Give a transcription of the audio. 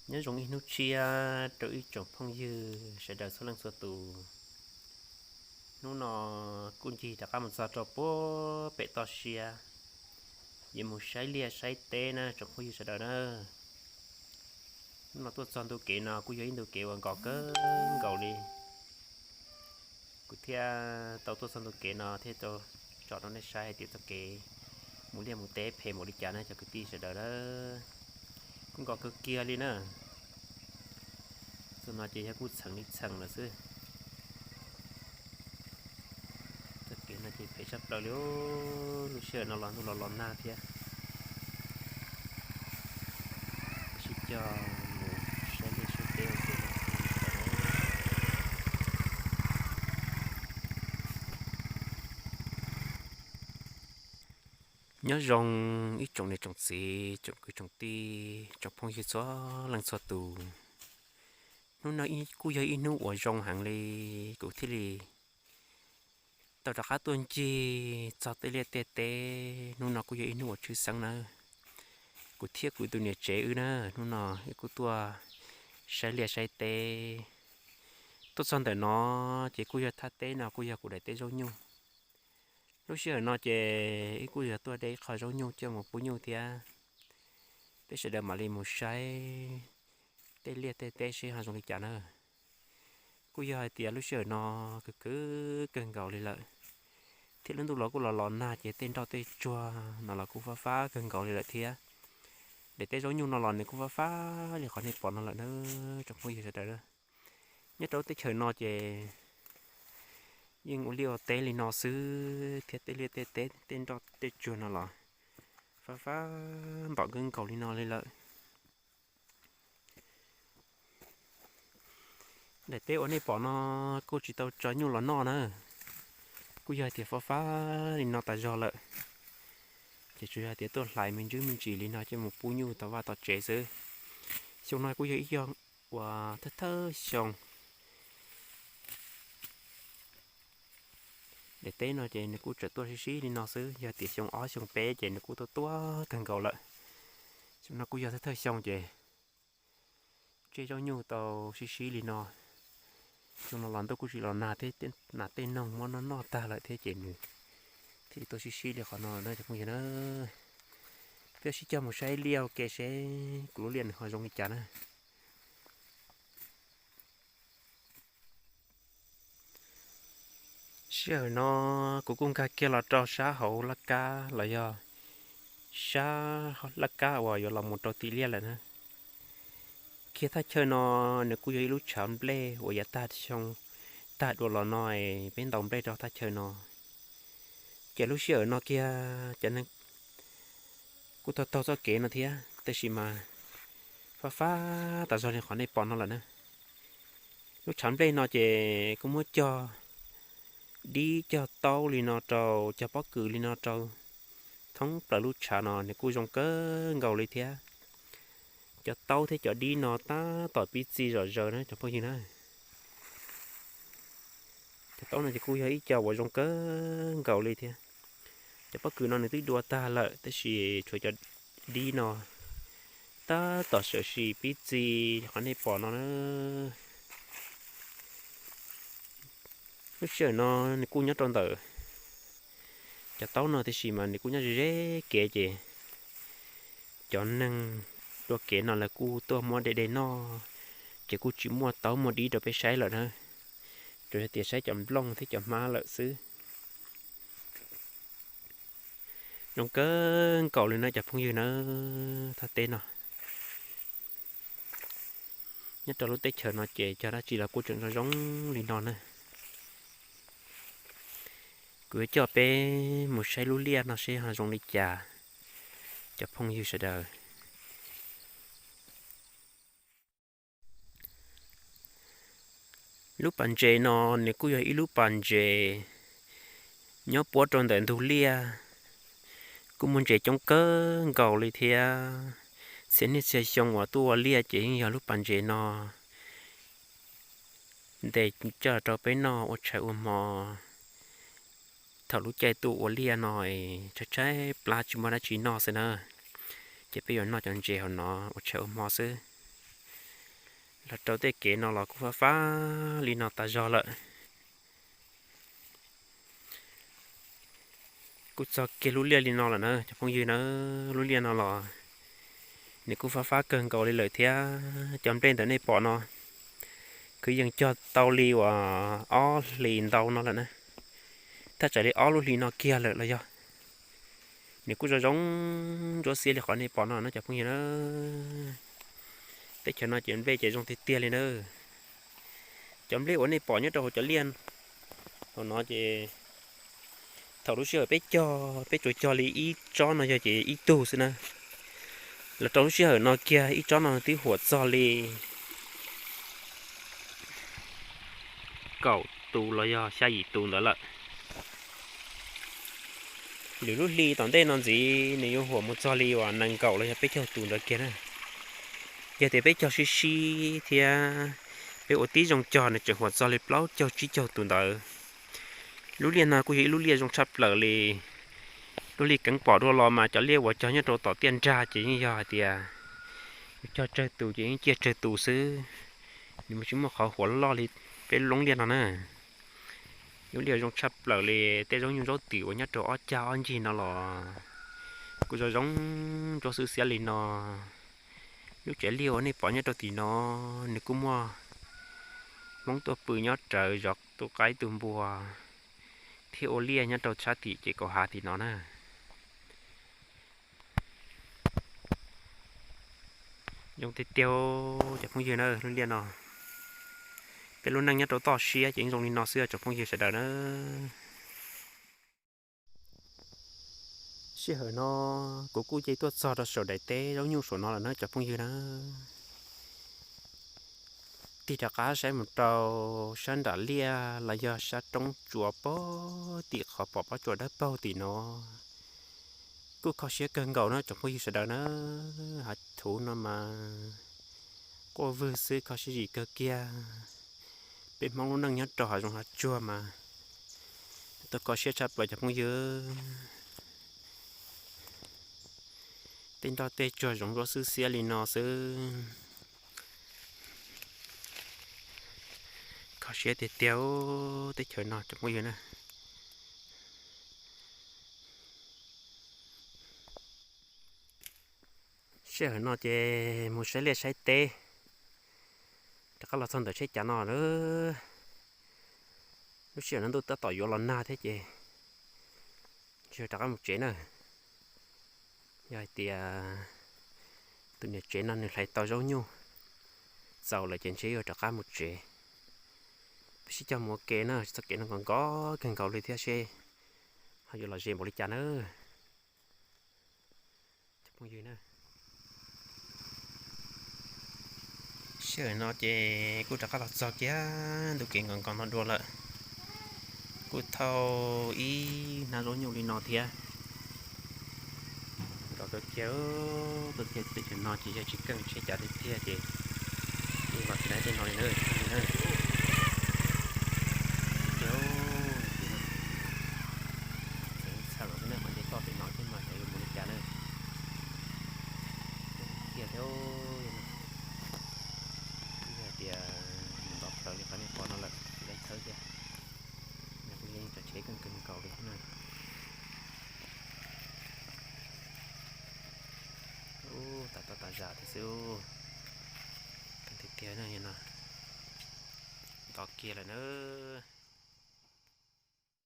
Nyob zoo ib hnub tshiab rau ib tsoom phooj ywg sawv daws txhua leej txhua tus. Hnub no kuj ncig rov qab mus txog rau puag pem toj siab, yuav mus saib liaj saib teb na tsoom phooj ywg sawv daws na. Hnub no tuaj txog ntu kev no kuj yog ib ntu kev uas nkos kawg nkaus li. Kuv thiaj tau tuaj txog ntu kev no thiaj tau tso rau nej saib hais tias txoj kev mus liaj mus teb phem npaum li cas na cov kwv tij sawv daws na. Kuj nkos kawg kiag li na. Txoj no ces yog kuj txheem li txheem lawm xwb. Txoj kev no ces phem tshaj plaws li. Lub sij hawm no los ntuj los los nag thiab. Sib cog mus saib liaj saib teb ua ke. Nyob zoo ib tsoom niam tsoom txiv, tsoom kwv tsoom tij, tsoom phooj ywg txhua leej txhua tus. Hnub no kuj yog ib hnub uas zoo heev li, kuv thiaj li tau rov qab tuaj ncig txog tej liaj tej teb. Hnub no kuj yog ib hnub uas tshwj xeeb nawb. Kuv thiab kuv tus niam tsev wb na, hnub no wb kuj tuaj saib liaj saib teb. Tuaj txog ntawm no ces kuj yog thaj teb no kuj yog kuv daim teb zaub nyuj. Lub sij hawm no ces wb kuj yog tuaj de ib qho zaub nyuj coj mus pub nyuj thiab. Peb sawv daws mam li mus saib tej liaj tej teb seb ho zoo li cas na. Kuj yog hais tias lub sij hawm no kwv kwv kawg nkaus li lawm, thiab lub ntuj los kuj los los nag ces tej nroj tej tsuag no los kuj fab fab kawg nkaus li lawm thiab. Daim teb zaub nyuj no los nws kuj fab fab li qhov nej pom no lawm na tsoom phooj ywg sawv daws. Nyob rau lub teb chaws no ces yeej ua liaj ua teb li no xwb thiab tej liaj tej teb tej nroj tej tsuag no los fab fab npaum kawg nkaus li no li lawm. Daim teb uas nej pom no kuj tsis tau tso nyuj los noj na, kuj yog hais tias fab fab li no tas zog lawm. Ces tsuas yog hais tias tuaj hlais me ntsis me ntsis li no coj mus pub nyuj tom vaj tom tsev xwb. Xyoo no kuj yog ib xyoo uas thawj thawj xyoo. Daim teb no ces nws kuj tseem tuaj sib sib li no xwb, yog tias xyoo ob xyoo peb ces nws kuj tuaj tuaj kawg nkaus lawm. Xyoo no kuj yog thawj thawj xyoo ces tseb zaub nyuj tau sib sib li no. Xyoo no los ntuj kuj tsis los nag thiab, nas tej noog muab noj noj tag lawm thiab ces nws thiaj li tuaj sib sib li qhov no na cov phooj ywg na. Peb sib cog mus saib liaj ua ke seb kuv lub liaj nws ho zoo li cas na. Sij hawm no kuv kuj nkag kiag los rau sab hauv laj kab los yog sab laj kab uas yuav los mus rau tim liaj lawm na. Kiag thaj chaw no nws kuj yog ib lub tshav nplej uas yav tag xyoo tag dua los no peb ntaus nplej rau thaj chaw no. Ces lub sij hawm no kiag cov neeg kuj taug taug txoj kev no thiab, tab sis mas fab fab tas zog li qhov nej pom no lawm na. Lub tshav nplej no ces kuj muab cog dib cog taub li no rau, cog pob kws li no rau thoob plaws lub tshav no, nws kuj zoo kawg nkaus li thiab. Cov taub thiab cov dib no tab tom pib txi zom zaws na cov phooj ywg na. Cov taub no ces kuj yog ib co uas zoo kawg nkaus li thiab. Cov pob kws no nws twb dua tag lawm tab sis tshuav cov dib no tab tom sawv sis pib txi qhov nej pom no na. Lub sij hawm no nws kuj nyob rau ntawm cov taub no tiam sis mas nws kuj nyob ze ze kev ces cov neeg dua kev no lawv kuj tuaj muab de de noj, ces kuj tsis muaj taub muaj dib rau peb saib lawm na. Tsuas yog tias saib cov nplooj thiab cov hmab lawm xwb. Zoo kawg nkaus li na cov phooj ywg na, thaj teb no. Nyob rau lub teb chaws no ces cog dab tsi los kuj tseem zoo zoo li no na. Kuv yuav coj peb mus saib lub liaj no seb ho zoo li cas cov phooj ywg sawv daws. Lub pas ntses no nws kuj yog ib lub pas ntses nyob puab rau ntawm ntug liaj, kuj muaj ntses coob kawg nkaus li thiab. Txhia niaj txhia xyoo uas tuaj ua liaj ces yeej yog lub pas ntses no ntes coj rau peb noj ua tshais ua hmo. Thaum lub caij tuaj ua liaj no es tshaib tshaib plab tsis muaj dab tsi noj xwb na, ces peb yuav noj cov ntses hauv no ua tshais ua hmo xwb. Los rau tej kev no los kuj fab fab li no tas zog lawm. Kuj txog kiag lub liaj li no lawm na cov phooj ywg na. Lub liaj no los nws kuj fab fab kawg nkaus li lawm thiab. Cov nplej ntawm nej pom no kwv yees cog tau li uas ob hlis ntau no lawm na. Thaj tsam li ob lub hlis no kiag lawm los yog. Nws kuj zoo zoo ntsuab xiab li qhov nej pom no na cov phooj ywg na. Teb chaws no ces nplej ces zoo tiag tiag li na. Cov nplej uas nej pom nyob rau hauv cov liaj hauv no ces thaum lub sij hawm peb cog, peb tsuas cog li ib tsob no yog ces ib tug xwb na. Los rau lub sij hawm no kiag ib tsob no twb huam txog li kaum tus los yog xya yim tus ntawd lawm. Lwm lub hli tom ntej no ntxiv nws yuav huam mus txog li uas nees nkaum los yog peb caug tus ntawd kiag na. Yog tias peb cog sib sib thiab peb ua tib zoo cog nws tseem huam txog li plaub caug tsib caug tus ntawd. Lub liaj no kuj yog ib lub liaj zoo tshaj plaws li. Lub liaj keev pom dua los mas cov liaj uas cog nyob rau tom tiaj nrag ces yeej yog hais tias yus cog tsawg tus ces yeej ciaj tsawg tus xwb. Nws tsis muaj qhov huam loj li peb lub liaj no na. Lub liaj zoo tshaj plaws li. Tej zaub nyuj zaub twm uas nyob rau ob cag ob ncig no los kuj zoo zoo ntsuab xwb xiab li no. Lub tsev liaj uas nej pom nyob rau tim no nws kuj muaj Hmoob tuaj pw nyob rawv zov tus qaib tus npua thiab ua liaj nyob rau sab tim ces kaum hav tim no na. Zoo tiag tiag cov phooj ywg na, lub liaj no. Peb lub neej nyob rau toj siab ces zoo li no xwb cov phooj ywg sawv daws na. Sij hawm no kuv kuj cia tuaj txog rau saum daim teb zaub nyuj saum no lawm na cov phooj ywg na. Tig rov qab saib mus rau sab nram liaj los yog sab roob tsuas pog tim qhov pom pob tsuas dawb paug tim no. Kuj kho siab kawg nkaus na cov phooj ywg sawv daws na. Hav thuv no mas quaj vwg xwb kho siab zim kawg kiag. Peb Hmoob lub neej nyob rau hav zoov hav tsuag mas tau kho siab tshaj plaws cov phooj ywg. Tej nroj tej tsuag zoov zuab xwb xiab li no xwb. Kho siab tiag tiag teb chaws no cov phooj ywg na. Sij hawm no ces mus saib liaj saib teb, rov qab los txog ntawm tsheb cav no lawm. Lub sij hawm no ntuj tab tom yuav los nag thiab ces ntshe rov qab mus tsev na. Yog hais tias tus niam tsev no nws hlais tau zaub nyuj txaus lawm ces ntshe yuav rov qab mus tsev. Peb sib cog mus ua ke na, txoj kev no nkos nkos kawg nkaus li thiab seb ho yuav los ze npaum li cas na. Phooj ywg na, sij hawm no ces kuj rov qab los txog kiag ntu kev nkos nkos no dua lawm. Kuj thauj ib hnab zaub nyuj li no thiab. Nkos kawg kiag, tuaj kiag teb chaws no ces yog tsis keej tsheb cav tiag tiag ces kuj los tsis laib tej no li na, li na. Tiag, txhawm los xwb na, mas nce toj tim no xwb mas xyov yuav mus li cas na. Tiag thiab, yog hais tias mus nto plaws li qhov nej pom no lawm tsis laib thawb thiab. Nws kuj yeej tsav tsheb keej kawg nkaus li na. Ub, tas toj tas zas thiab xwb. Keej tiag tiag na, yog no nto kiag lawm na.